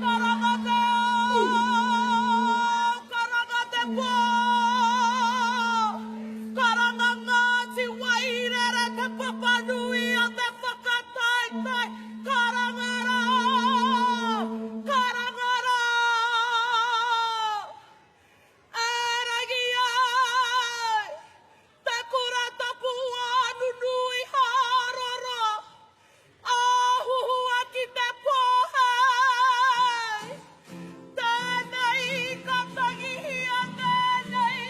Karanga te ao, karanga te pō, karanga Ngāti Wairere te papanui o te whakataetae, karanga rā, karanga rā. E rangi ai te kura tapu a nunui hāroro, Āhuhua ki te pōhei. Tēnei ka tangihia tēnei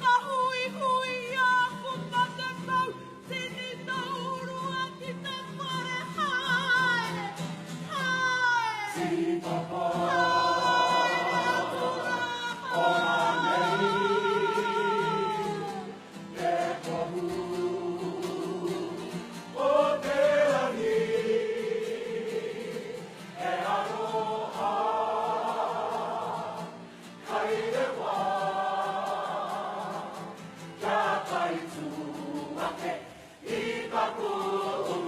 ka huihuia ko Matatau tini taurua ki te whare haere, haere, haere atu rā, haere. Te tohu o te rangi he aroha kai te wā kia taitū ake i taku.